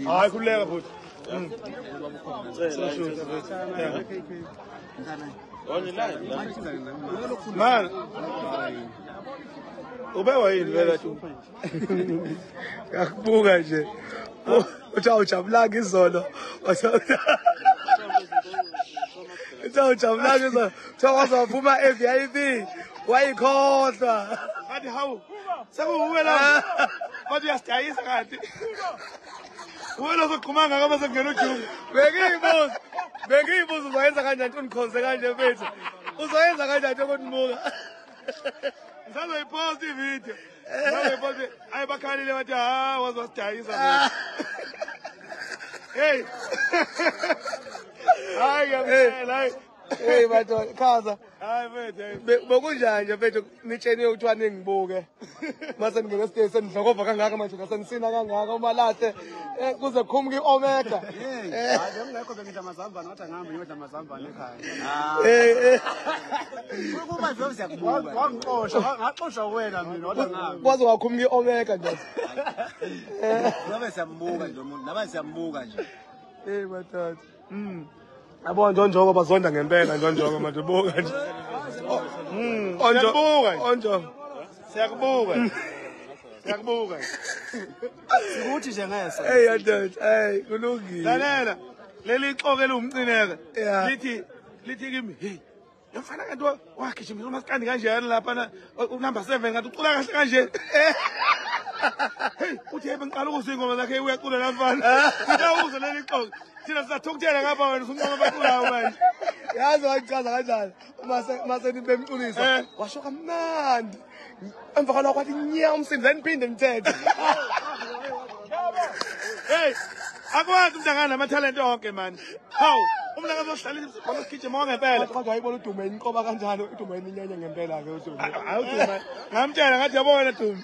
Hayi khululeka futhi. Man. Ubekwa yini vele tu? Ngakubuka nje. Uthi awujabulanga izolo. Uthi awujabulanga izolo. Uthi wazophuma e-VIP. Wayikhohlwa. Ngathi hawu. Sekuwuwe la. Kodwa uyasidayisa kanti. Uwe lozoqhuma ngaka bese kungena uJumu. Bengiyibuza. Bengiyibuza uzoyenza kanjani unikhonze kanje mfethu. Uzoyenza kanjani ukunibuka. Ngisazoyipost ivideo. Ngisazoyipost. Ayi bakhalile bathi ha wazosidayisa. Hey. Hayi ngiyamtshela hayi. Hey madoda, khaza. Hayi mfethu. Bekunjani nje mfethu nitsheniwe kuthiwa ningibuke. Mase ningena estage senidlokova kangaka manje ngasenisina kangaka umalahle kuze kukhumuke iOmega. Hey, hayi bengekho bengidla amazambane wathi angihambe ngiyodla amazambane ekhaya. Eh. Kuba nje siyakubuka. Wangixosha, ngaxoshwa wena mina wathi angihambe. Kwaze kwakhumuka iOmega nje. Nabe siyambuka nje umuntu, nabe siyambuka nje. Hey madoda. Yabo njonjoko bazonda ngempela njonjoko manje buka nje. Siyakubuka. Onjo. Siyakubuka. Siyakubuka. Sikuthi nje ngeso. Hey madoda, hey kulungile. Lalela. Leli ixoke lumcineke. Yeah. Lithi lithi kimi, hey. Lo mfana kanti wagijima umaskandi kanjani lapha unumber 7 ngathi ucula kahle kanje. Hey, uthi hey bengiqala ukuzwa ingoma zakhe uyacula la mfana. Sitawuza leli ixoke. Thina sisathukuthela ngapha wena usunqoma abaculayo manje. Yazi wachaza kanjani mase nibemculisa. Washo kamnandi. Emva kwalokho kwathi nya umsindo niphinde nithethe. Hey, akwazi umntangana namathalente onke man. Hawu, umntangana uzohlalisa isibhono sigijima ngempela. Kodwa ayibona uDume inqoba kanjalo, uDume iminyanya ngempela ke uDume. Hayi uDume. Ngamtshela ngathi yabo wena Dume.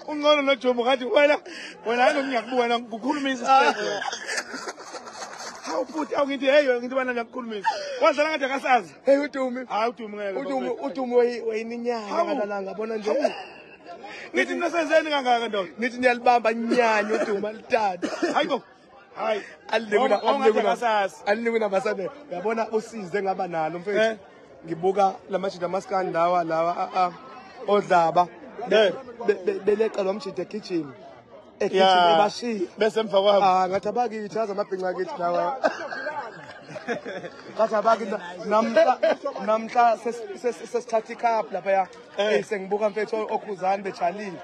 Ungcono noJumu ngathi wena wena hayi ngiyakubuka wena ngikukhulumisa straight. Hawu futhi awungithi hey ngithi bana ngiyakukhulumisa. Wadlala ngathi akasazi. Hey uDume. Hayi uDume ngeke. uDume uDume wayininyanya ngalanga bona nje. Nithi nisenzeni kangaka ndoda? Nithi niyalibamba nyanya uDume alithatha. Hayibo. Hayi. Alinikuna alinikuna basane. Uyabona usize ngaba nalo mfethu. Ngibuka lamajida amaskandi lawa lawa odlaba. Beleqa lo mjida egijima. Egijima ebashiya. Bese emva kwabo. Ah ngathi abakithi aza amabhinca akithi lawa. Ngathi abakithi namhla namhla sesithatha icup lapha ya. Hey sengibuka mfethu okhuzani bejalile.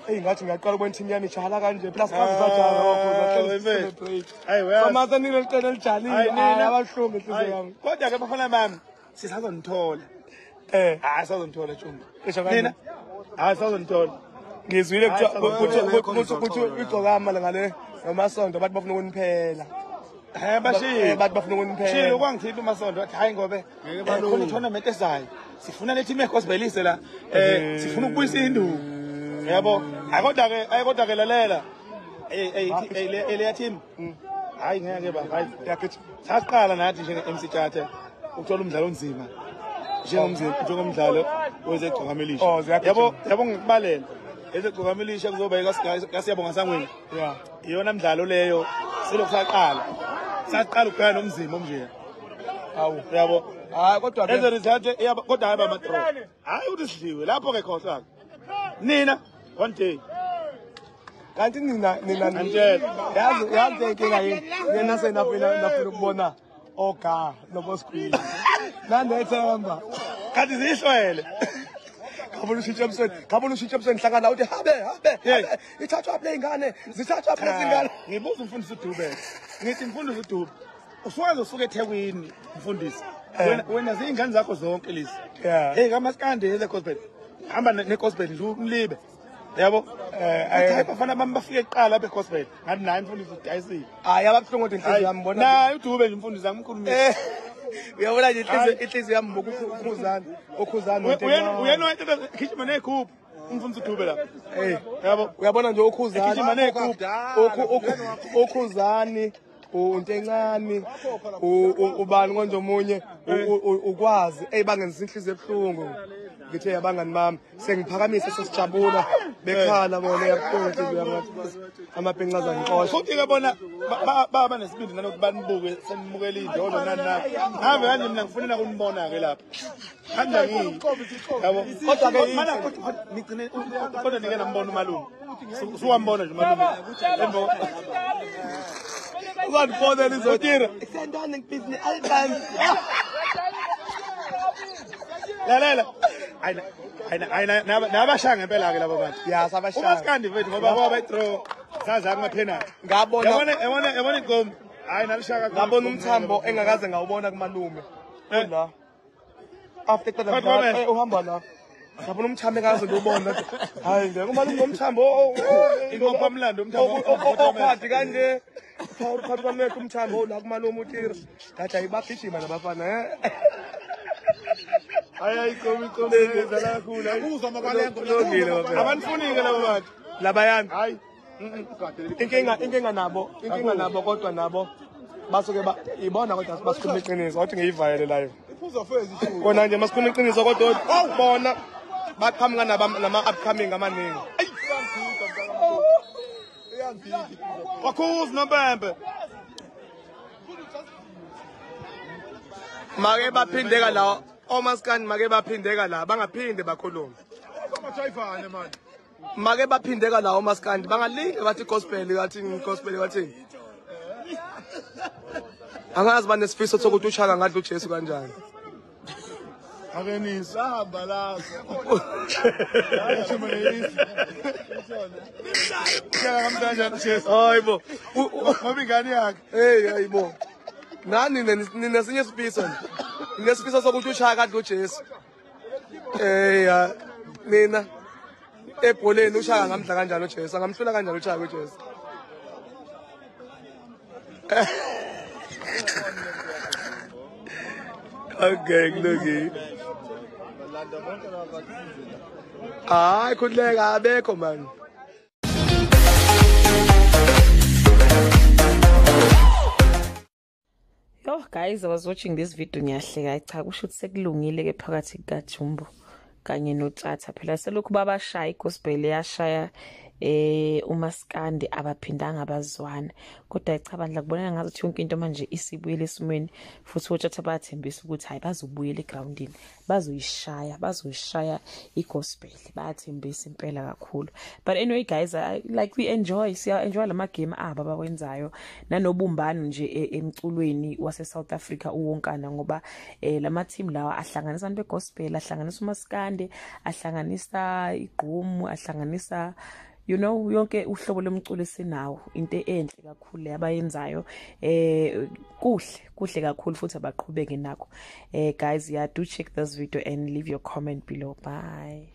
Hey ngathi ngiyaqala ukubona team yami ijala kanje plus kazi sajala okhuzani celebrate. Hayi uyazi. Mama nile licele lijalile. Abahlungu inhliziyo yami. Kodwa ke bafana bami sisazonithola. Hayi sazonithola Tshumba. Nina hayi sazonithola. Ngizwile kuthiwa igcokama ngale ngamasonto bathi bafuna ukuniphela. Bashilo bathi bafuna ukuniphela. Shilo kwangithinta uMasondo wathi hayi ngobe khona tournament ezayo. Sifuna le team eGosbelise la. Sifuna ukubuyisa induku. Yabo. Ayikodwa ke ayikodwa ke lalela. Hey leya team. Hayi ngeke ba hayi. Saqala nathi njenge MC Tshatha ukuthola umdlalo onzima. Njengomzimba njengomdlalo wezegcokama elisha. Yabo yabo ngikubalela. Ezegcokama elisha kuzoba kaSiyabonga Sangweni. Yeah. Iyona mdlalo leyo selokhu saqala. Saqala ukubhekana nomzimba omnje. Hawu. Yabo. Hayi kodwa ke eze result yabo kodwa hayi ba draw. Hayi ukuthi sidliwe lapho ke khohlwa. Nina one day. Kanti nina nina yazi yazi inkinga yini? Nina senafuna nafuna ukubona oga nobosigwili. Nandethemba. Kanti zihlwele. Ngabona ushintsha emsweni, ngabona ushintsha emsweni hlangana uthi habe habe. Ithathwa phi ingane? Zithathwa phi izingane? Ngibuza umfundisi uDube. Ngithi mfundisi uDube, usukaze usuke eThekwini mfundisi. Wena zingane zakho zonke lezi. Hey kamaskandi eze gospel. Hamba ne gospel nje umlibe. Yabo? Hayi bafana bami bafike kuqala be gospel. Ngathi naye mfundisi udayisile. Hayi ababuhlungu kodwa inhliziyo yami bona. Naye uDube nje umfundisi angimkhulumisa. Uyabona nje inhliziyo yami ngokukhuzana, okhuzana uyena wayethatha gijima nekhuphu umfundisi uDube la. Hey, yabo uyabona nje ukhuzana gijima nekhuphu ukhuzani untencane ubani konje omunye ukwazi hey bangenza inhliziyo ebuhlungu. Ngithe abangani bami sengiphakamise sesijabula bekhala bona yabuhlungu inhliziyo yami amabhinca azangixosha. Futhi ke bona baba nesibindi nalokuthi banibuke senimukela indondo nani nani. Ave kanje mina ngifuna ukunibona ke lapha. Kanje yabo kodwa ke mana nigcine kodwa nike nambona umalume. Suwambona nje umalume. Embo uzandifonela izotira. Sendani ngibhizinisi album. Lalela. Ayina nabashaya ngempela ke labo bantu. Ya sabashaya. Umaskandi mfethu ngoba baba bayidraw saza kuma penalty. Ngabona yabona inkomo. Hayi nalishaka kakhulu. Ngabona umthambo engakaze ngawubona kumalume. La. After qeda uhamba la. Ngabona umthambo engakaze ngiwubona. Hayi ngeke umalume ngomthambo inkomo amlando umthambo ophadi kanje. Phakathi kwamehlo umthambo la kumalume uTira. Ngathi ayibagijima nabafana eh. Hayi inkomo idlala kakhulu. Uzwa mabalengo abanifuni ke labo bantu. Labayana. Hayi inkinga nabo kodwa nabo basuke ibona kodwa basikhuluma iqiniso kodwa ngiyivayele live. Iphuza fezi ishu. Kona nje masikhuluma iqiniso kodwa bona baqhamuka nama upcoming amaningi. Wakhuza nompempe. Make baphindeka la omaskandi make baphindeka la bangaphinde bakhulume. Make baphindeka la omaskandi bangalinge bathi gospel bathi gospel bathi. Angazi banesifiso sokuthi ushaka ngadla uJesu kanjani. Akenisi lahamba lapho. Hayibo. Ngoba ingane yakhe. Hey hayibo. Nani ninesinye isifiso nje. Ninesifiso sokuthi ushaka kadla uJesu. Eh nina ebholeni ushaka ngamdla kanjani uJesu? Angamhlula kanjani ushaka uJesu? Okay, kulungile. Hayi khululeka abekho man. Yo guys, I was watching this video ngiyahleka. Cha kusho ukuthi sekulungile ke phakathi kukaJumbo kanye noTshatha. Phela selokhu babashaya igospel yashaya umaskandi abaphindanga abazwana. Kodwa cha bandla kubonana ngathi yonke into manje isibuyele esimweni futhi oTshatha bayathembisa ukuthi hayi bazobuyela egroundini, bazoyishaya igospel. Bayathembisa impela kakhulu. But anyway guys, like we enjoy, siya enjoy lama game aba bakwenzayo nanobumbano nje emculweni wase South Africa uwonkana ngoba lama team lawa ahlanganisa abantu begospel, ahlanganisa umaskandi, ahlanganisa igqumu, ahlanganisa you know yonke uhlobo lomculo esinawo. Into enhle kakhulu abayenzayo, kuhle kakhulu futhi abaqhubeke nakho. Guys, yeah, do check this video and leave your comment below. Bye.